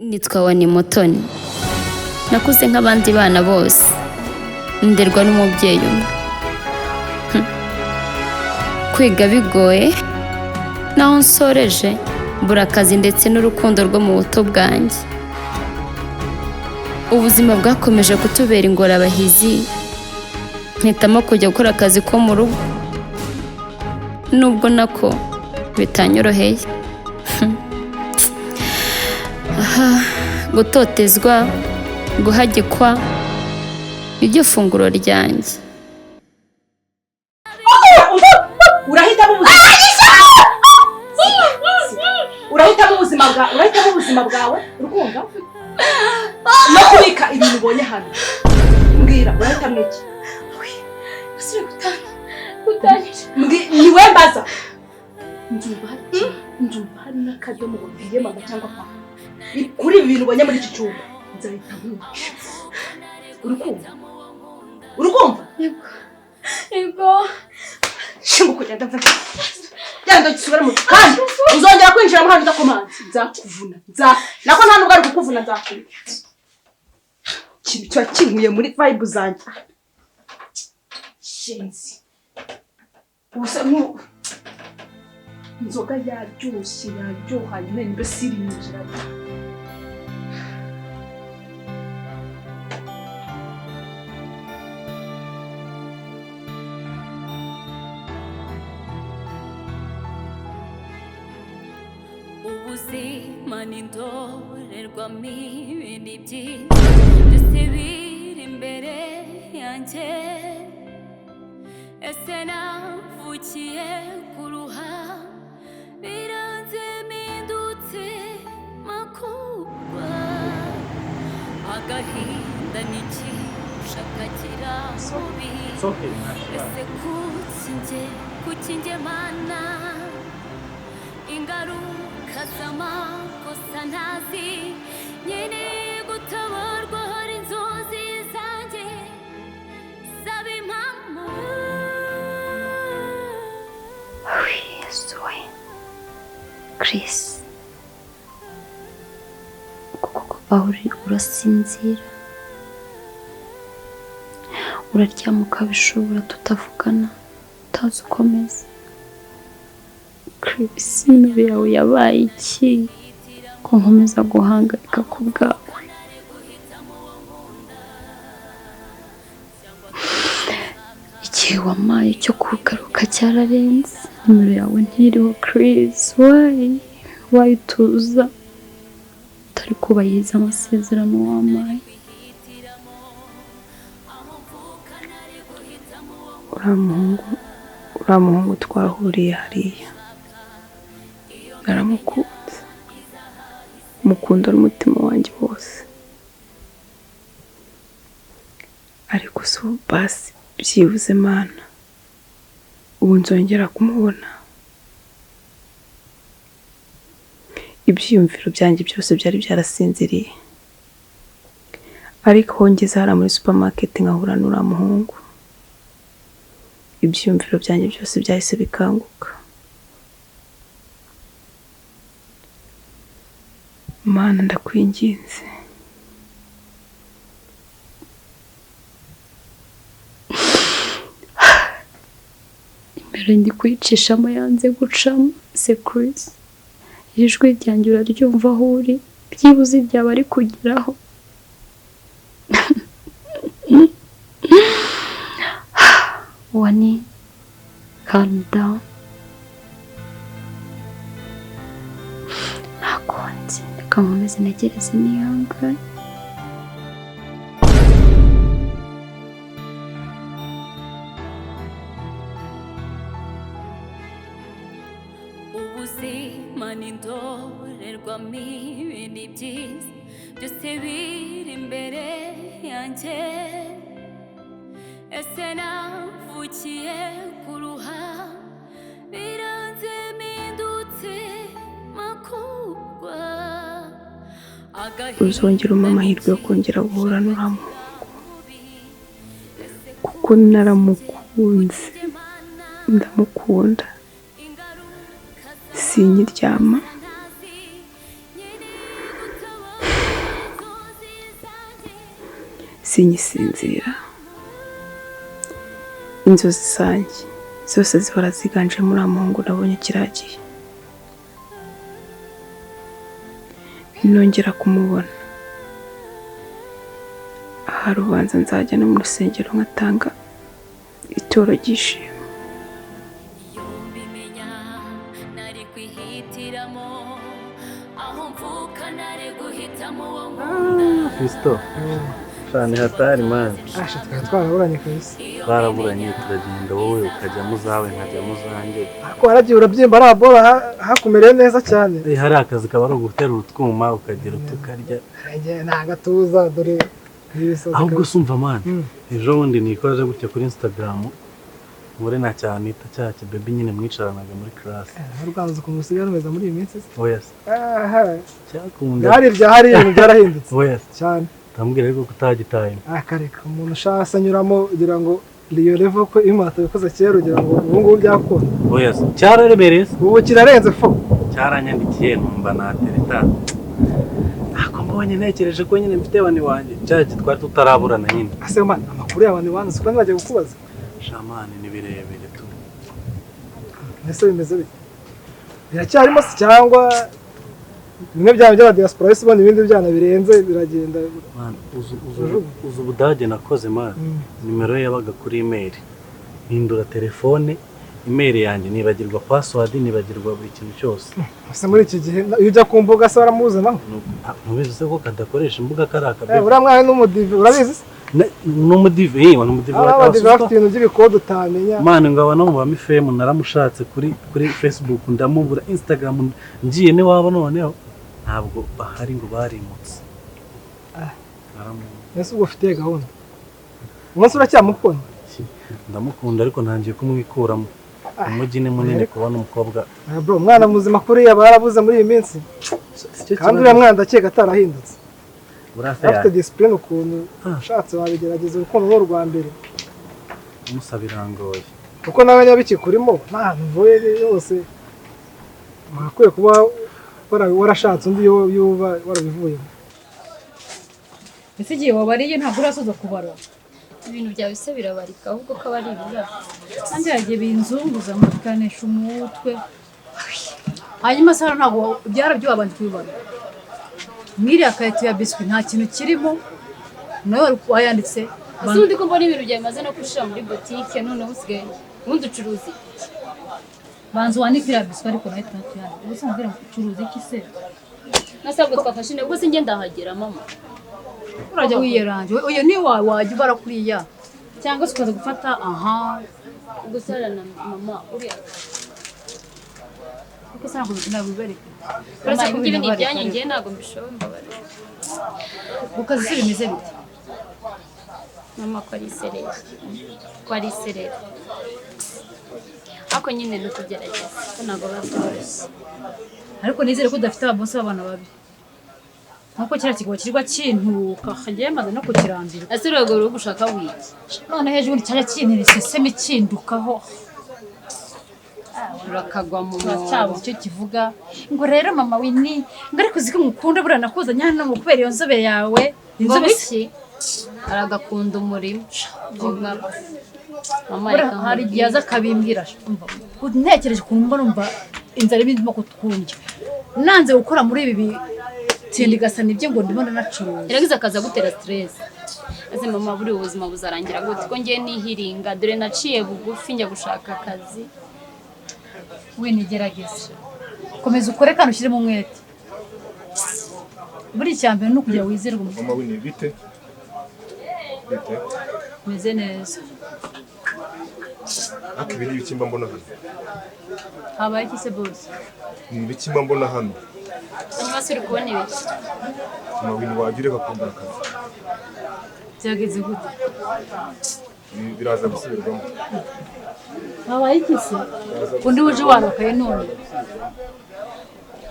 Nitwa Wani Mutoni. Nakuze nk'abandi bana bose, nderwa n'umubyeyi umwe. Kwiga bigoye, naho nsoreje mbura akazi ndetse n'urukundo rwo mu buto bwanjye. Ubuzima bwakomeje kutubera ingorabahizi, mpitamo kujya gukora akazi ko mu rugo, nubwo nako bitanyoroheye. Aha, gutotezwa, guhagikwa, niryo funguro ryanjye. Urahitamo ubuzima, urahitamo ubuzima bwawe, urahitamo ubuzima bwawe, urukumva, no kubika ibintu ubonye hano. Mbwira, urahitamo iki? Niwe mbaza. Nzumva hari n'akadomo babwiye mama cyangwa papa kuri ibi bintu ubonye muri iki cyumba, nzahita nkwica. Urukumva? Urukumva? Yego. Shinga kugenda, mva, genda gisubire mu, kandi uzongera kwinjira muri hano udakomanze, nzakuvuna. Nza nako nta nubwo ari kukuvuna, nzakuvuna. Ikintu kiba kinkuye muri vibe zanjye. Shenzi, ubusa nk'ubu inzoga yaryoshye, yaryohanye none mbese irinjira. Ubuzima ni indorerwamo, ibintu byiza byose biri imbere yanjye. Ese navukiye kuruha? Biranze, mpindutse makuba, agahinda n'ikishakakira mubi. It's okay. Ese kuki njye, kuki njye Mana? Ingaruka z'amakosa ntazi, nkeneye gutabarwa. Hari inzozi zanjye zaba impamo. Yesu we, Chris, kuko aho uri urasinzira, uraryama ukabishobora, tutavugana, utazi uko ameze. Chris, nimero yawe yabaye iki ko nkomeza guhangayika ku bwawe? Igihe wampaye cyo kugaruka cyararenze, nimero yawe ntiriho. Chris, why, why utuza utari kubahiriza amasezerano wampaye? Uriya muhungu twahuriye hariya, naramukunze, mukunda n'umutima wanjye wose. Ariko si ubu basi, byibuze Mana, ubu nzongera kumubona? Ibyiyumviro byanjye byose byari byarasinziriye, ariko aho ngeze hariya muri supermarket nkahura n'uriya muhungu, ibyiyumviro byanjye byose byahise bikanguka. Mana, ndakwinginze. Nimero ndi kuyicishamo yanze gucamo. Se Chris, iri jwi ryanjye uraryumva aho uri? Byibuze byaba ari kugeraho. Wani, calm down. Ntakunze, reka nkomeze ntegereze nihangane. Ubuzima ni indorerwamo, ibintu byiza byose biri imbere yanjye. Ese navukiye kuruha? Biranze, mpindutse makuba. Uzongera umpe amahirwe yo kongera guhura n'uriya muhungu, kuko naramukunze, ndamukunda, sinkiryama. Singisinzira. Inzozi zanjye zose zihora ziganje muri muhungu nabonye kiragiye. Nongera kumubona ahari ubanza nzajya no mu rusengero nkatanga ituro ry'ishimwe. Kristo cyane hatari mani. Asha twari twaraburanye kabisa. Twaraburanye turagenda, wowe ukajya mu zawe nkajya mu zanjye. Ariko waragiye urabyimba ari abola hakumereye neza cyane. Hari akazi kaba ari uguterura utwuma ukagira utukarya. Nta gatuza dore ibisozi. Ahubwo sumva mani, ejo bundi nikoze gutya kuri Instagram muri na cyane ita cya baby nyine mwicaranaga muri class. Urwanze ukuntu usigaye rumeze muri iyi minsi se? Oya se. Aha. Cyakunda. Byari byahari ibintu byarahindutse. Oya se. Cyane. Tambwira ariko kutagitaye. Akareka umuntu ushasa anyuramo ugira ngo iyo level ko imata bikoze kera ugira ngo ubu ngubu byakunda. Oya se. Cyararemereye se. Ubu kirarenze fo. Cyaranyandikiye numva natereta. Ako mbonye ntekereje ko nyine mfite bani wanjye. Cyaje twari tutaraburana nyine. Ase man amakuru y'abani wanjye siko nbagiye kukubaza. Shamani ni birebire tu. Ese bimeze bite? Biracyarimo se cyangwa bimwe byaba by'aba diaspora ese ubona ibindi byana birenze biragenda? Man uzu Budage nakoze man. Nimero yabaga kuri email. Mpindura telefone, email yanjye nibagirwa password, nibagirwa buri kintu cyose. Ese muri iki gihe iyo ujya ku mbuga se baramuzi naho? Ntubizi se ko kadakoresha imbuga karaka bebe. Uriya mwana n'umudive urabizi se? N'umudive, yewe n'umudive wa bafite ibintu by'ibikode utamenya. Mani ngo aba no mu bamifemu naramushatse kuri Facebook ndamubura, Instagram ngiye ni wabo noneho ntabwo bahari ngo barimutse. Ese ubwo ufite gahunda? Umunsi uracyamukunda? Ndamukunda ariko ntangiye kumwikuramo. Umujyi ni munini kubona umukobwa. Bro, umwana muzima kuri yaba yarabuze muri iyi minsi. Kandi uriya mwana ndakeka atarahindutse. Afite discipline ukuntu ushatse wabigerageza urukundo rwo rwa mbere. Umusabirangoye. Kuko nawe niba bikikurimo nta mvuye yose wakwiye kuba warashatse undi yuba warabivuyemo. Ese igihe wabariye ntabwo urasoza kubara. Ibintu byawe se birabarika ahubwo ko ari ibibazo. Kandi yagiye binzunguza mukanesha umutwe. Hanyuma se ntabwo byarabyo wabanje kubibara. Mwiriya karito ya biscuit nta kintu kirimo nawe wayanditse. Ese undi ko mbona ibintu byawe bimaze no gushira muri boutique none usigaye ubundi ucuruza iki? Banza wanike iriya biscuit ariko nayo tunatuyandike. Ubu se mbwira ngo ucuruza iki se? Nasabwe twafashe intego ubwo se njye ndahagera mama. Urajya wiyeranje oya ni wajya ubara kuriya cyangwa se ukaza gufata aha gusara na mama uriya. Kuko se ntabwo nabibereka. Uretse ko ibi ni ibyanyu ngiye ntabwo mbishoboye mbabarira. Ukazi se bimeze bite? Mama ko ari isereri. Ko ari isereri. Ariko nyine ni ukugerageza ko ntabwo biba byoroshye. Ariko nizere ko udafite ababosi b'abana babi. Nkuko kiriya kigabo kirirwa kintuka hagiye maze no kukirambirwa. Ese urwego rwo gushaka wiki? None hejuru cyane kintu iseseme kindukaho. Urakagwa mu mwobo. Cyabo cyo kivuga ngo rero mama Winnie ngo ariko uziko ngukunda buriya nakuzanye hano ngo kubera iyo nzobe yawe. Inzobe iki? Aragakunda umurimo. Mama reka hari igihe aza akabimbwira umva ntekereje ukuntu mbona umva inzara irimo kutwundya. Nanze gukora muri ibi bitindi gasa nibyo ngo ndimo ndanacuruza. Iragize akaza gutera stress. Ese mama buri ubuzima buzarangira gute ko ngiye nihiringa dore naciye bugufi njya gushaka akazi. We nigerageze. Komeza ukore kandi ushyiremo umwete. Buri cyambere no kugira wizerwe umutima. Mama Winnie bite? Bite? Meze neza. Ariko ibi ni ibiki mba mbona hano? Habaye iki se boss? Ni ibiki mba mbona hano? Hanyuma se uri kubona ibiki? Mama Winnie wajya ureka kumbura akazi. Byageze gute? Biraza gusubirwamo. Habaye iki se? Undi uje warakaye none.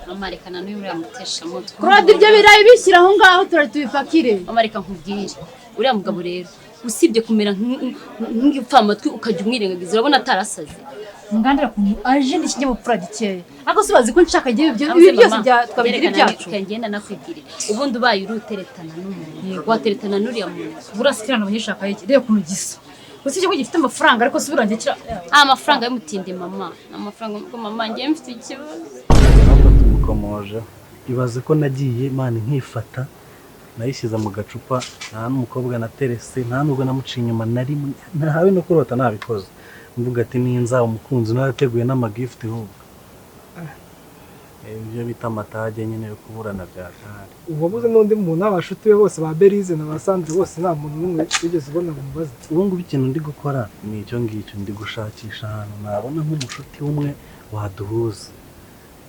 Mama reka nanuyu uriya mutesha mutwe. Claude ibyo birayi bishyira aho ngaho turatubipakire. Mama reka nkubwire. Uriya mugabo rero usibye kumera nk'igipfamatwi ukajya umwirengagiza urabona atarasaze. Ngandira kuntu aje n'ikinyabupfura gikeya. Ariko si bazi ko nshaka igihe ibyo ibi byose bya twabigira ibyacu. Ngenda nakwibwirira. Ubundi ubaye uruteretana n'umuntu. Wateretana n'uriya muntu. Burasa kirana abanyeshaka iki? Reba ukuntu gisa. Usibye ko gifite amafaranga ariko si burangiye kira. Ah, amafaranga y'umutindi mama. Amafaranga ngo mama ngiye mfite ikibazo. Ntabwo tumukomoje. Ibaze ko nagiye mani nkifata nayishyize mu gacupa nta n'umukobwa naterese nta nubwo namuciye inyuma nari ntawe no kurota nabikoze. Mvuga ati ninza umukunzi narateguye n'amagift ahubwo. Ibyo bita amatage nyine yo kuburana bya kare. Uwabuze n'undi muntu abashuti be bose ba Berize na ba Sandre bose nta muntu n'umwe wigeze ubona ngo umubaze. Ubu ngubu ikintu ndi gukora ni icyo ngicyo, ndi gushakisha ahantu nabona nk'umushuti umwe waduhuza.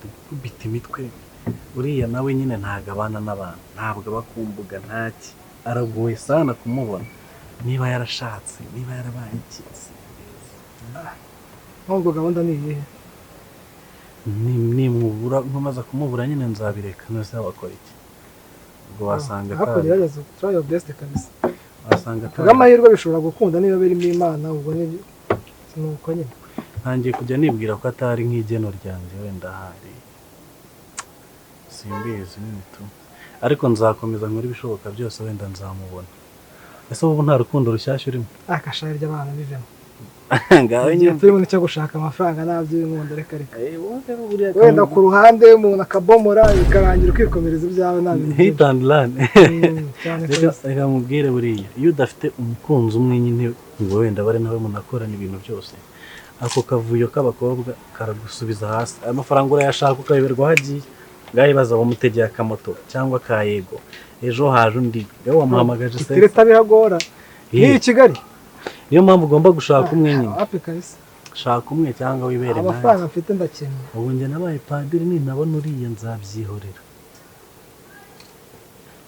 Dukubita imitwe. Uriya nawe nyine ntago abana n'abantu, ntabwo aba ku mbuga ntaki, aragoye sana kumubona. Niba yarashatse, niba yarabaye iki. Nubwo gahunda ni iyihe? Nimubura nkomaza kumubura nyine nzabireka, nose wakora iki? Ubwo wasanga atari. Gerageza try your best kabisa. Wasanga atari. Amahirwe bishobora gukunda niba birimo Imana, ubwo ni nuko nyine. Ntangiye kujya nibwira ko atari nk'igeno ryanjye wenda hari. Simbizi nyine tu. Ariko nzakomeza nkora ibishoboka byose wenda nzamubona. Ese ubu nta rukundo rushyashya urimo? Akashari ry'abana bivemo. Ngawe nyine turimo nicyo gushaka amafaranga nabyo inkunda reka reka. Wenda ku ruhande umuntu akabomora bikarangira ukikomereza ibyawe nta bintu. Hit and run. Reka mubwire buriya iyo udafite umukunzi umwe nyine ngo wenda bare nawe munakorana ibintu byose, ako kavuyo k'abakobwa karagusubiza hasi. Aya mafaranga urayashaka ukayoberwa aho agiye. Ngaho ibaza bamutegeye akamoto cyangwa akayego, ejo haje undi ngaho wamuhamagaje se. Itereta biragora ni i Kigali. Niyo mpamvu ugomba gushaka umwe nyine. Shaka umwe cyangwa wibere nanjye. Amafaranga mfite ndakennye. Ubu njye nabaye padiri ninabona uriya nzabyihorera.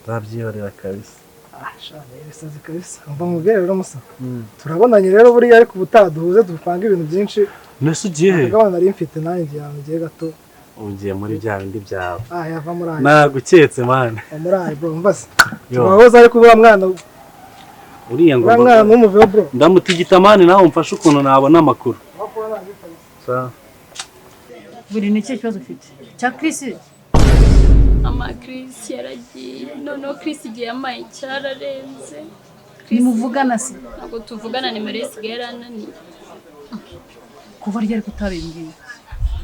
Nzabyihorera kabisa. Ah, shana ibisazi kabisa. Mva mubwire rero musa. Turabonanye rero buriya ariko ubutaha duhuze dupanga ibintu byinshi. Nese ugiye he? Gahunda nari mfite nanjye ngiye gato. Ugiye muri bya bindi byawe. Ah, yava muri ayo. Naguketse man. Muri ayo bro, mva se. Turahoza ariko ubura mwana uriya ngo mwana numuveho bro. Ndamutigita mani nawe umfashe ukuntu nabona amakuru. Sawa. Buri ni cyo kibazo ufite. Cya Chris. Ama Chris yaragiye. Noneho Chris igiye yamaye cyararenze. Nimuvugana se? Ntabwo tuvugana, nimero isigaye yarananiye. Kuva ryari kutabimbwiye?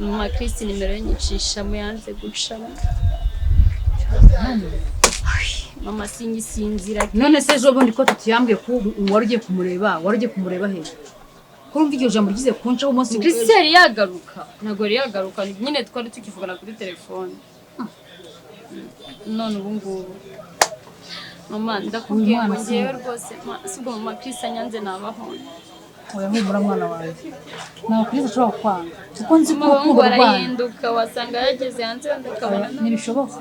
Mama Chris nimero nyicisha yanze gucamo. Mama singisinzira. None se ejo bundi ko tutiyambwiye ko wari ugiye kumureba, wari ugiye kumureba he? Ko urumva iryo jambo rigize kunca umunsi Chris yari yagaruka. Ntabwo yari yagaruka, nyine twari tukivugana kuri telefone. None ubu ngubu mama ndakubwiye ngo ngewe rwose sibwo mama Chris anyanze nabaho. Oya humura mwana wanjye. Ntabwo Chris ashobora kwanga. Kuko nzi ko urukundo rwarahinduka wasanga yageze hanze ndakabona ntibishoboka.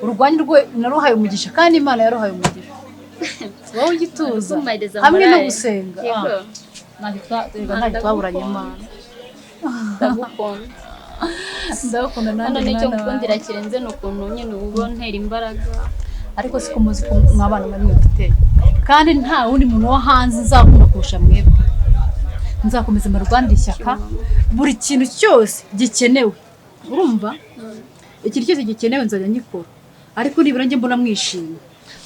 Urwanyi rwe naruhaye umugisha kandi Imana yaruhaye umugisha. Wowe ugituza hamwe no gusenga. Ntacyo twaburanye Imana. Ndagukunda. Ndagukunda nanjye. None icyo ngukundira kirenze ni ukuntu nyine uba ntera imbaraga. Ariko siko muzi ko mwabana muri mwe. Kandi nta wundi muntu wo hanze nzakunda kurusha mwebwe. Nzakomeza mbarwanire ishyaka buri kintu cyose gikenewe. Urumva? Ikintu cyose gikenewe nzajya ngikora. Ariko nibura njye mbona mwishimye.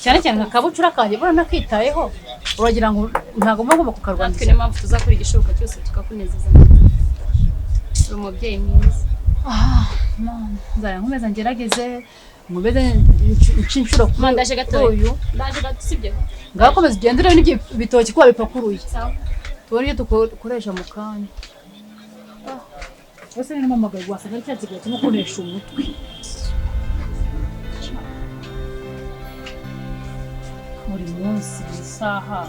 Cyane cyane nka kabucura kanjye mbona nakitayeho. Uragira ngo ntago mba ngomba kukarwanira. Natwe niyo mpamvu tuzakora igishoboka cyose tukakunezeza. Uri umubyeyi mwiza. Ah, mama, nzajya nkomeza ngerageze nkomeze nce inshuro kuri ndaje gato. Ndaje gato sibyo? Ngaho komeza ugende urebe n'ibyo bitoki ko wabipakuruye. Tubone ibyo dukoresha mu kanya. Ese ni mpamagaye wasanga ari cya kiganiro kirimo kunesha umutwe. Buri munsi buri saha.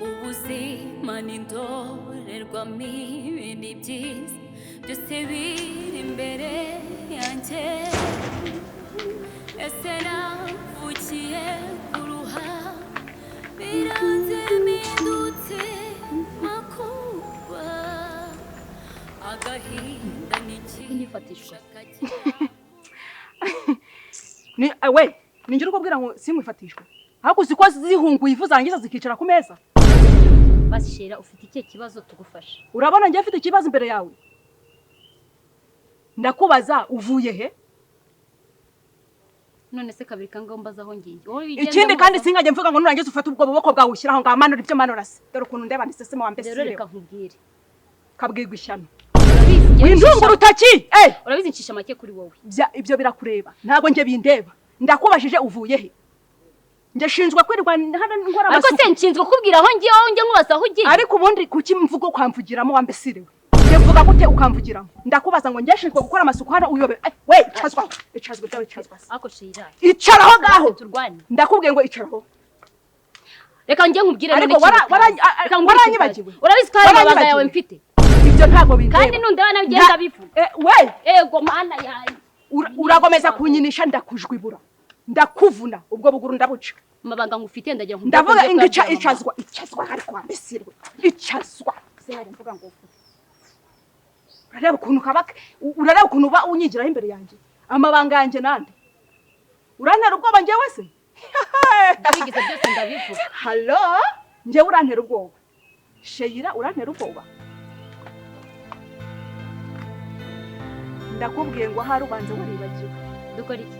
Ubuzima ni indorerwamo ibindi byiza byose biri imbere yanjye. Ese navukiye kuruha biranze mpindutse makuba agahinda Nyifatishwa. Ni we Ninjye urikubwira ngo sinkwifatishwe. Ariko uzi ko zihunguye ivu zangiza zikicara ku meza. Basi Sheila, ufite ikihe kibazo tugufasha? Urabona njye mfite ikibazo imbere yawe? Ndakubaza uvuye he? None se kabiri kangaho mbaza aho ngiye. Wowe wigenda Ikindi kandi mubaza- singajye mvuga ngo nurangiza ufate ubwo buboko bwawe ushyiraho ngo amanura ibyo manura se. Dore ukuntu ndeba ni seseme wa Rero mbesire. reka nkubwire. Kabwirwa ishyano. Urabizi njye Windunga ncisha- urutoki. Eh! Urabizi ncisha make kuri wowe. Ibyo birakureba. Ntabwo njye bindeba. Ndakubajije uvuye he? Njye shinzwe kwirirwa hano nkora Ariko amasuku. se nshinzwe kukubwira aho ngiye, wowe njye nkubaza aho ugiye. Ariko ubundi kuki mvugo ukamvugiramo wa mbesirewe? Njye mvuga gute ukamvugiramo? Ndakubaza ngo njye shinzwe gukora amasuku hano uyobe. We icazwa. Icazwa ibyawe icazwa. Ariko Sheila, Icaraho ngaho. turwane. Ndakubwiye ngo icaraho. Reka njye nkubwire Ariko none ikintu utazi. Reka nkubwire ikintu waranyibagiwe. utazi. Urabizi ko hari amabanga Waranyibagiwe. yawe mfite. Ibyo ntabwo bindeba. Kandi nundeba nawe ugenda bivuga. We Ego mana yanjye. Uragomeza kunyinisha ndakujwibura. Ndakuvuna ubwo buguru ndabuca. Amabanga ngufite ndagira ngo Ndavuga nkubwire ko ngo ica ngiye kuyabwira mama. icazwa icazwa ariko wa mbesirwe. Icazwa. Sinajya mvuga ngo uvuge. Urareba ukuntu kabaka urareba ukuntu uba unyigiraho imbere yanjye. Amabanga yanjye nande. Urantera ubwoba njyewe se? Ndabigize byose ndabivuga. Hello? Njyewe urantera ubwoba. Sheila urantera ubwoba. Ndakubwiye ngo ahari ubanza waribagiwe. Dukora iki?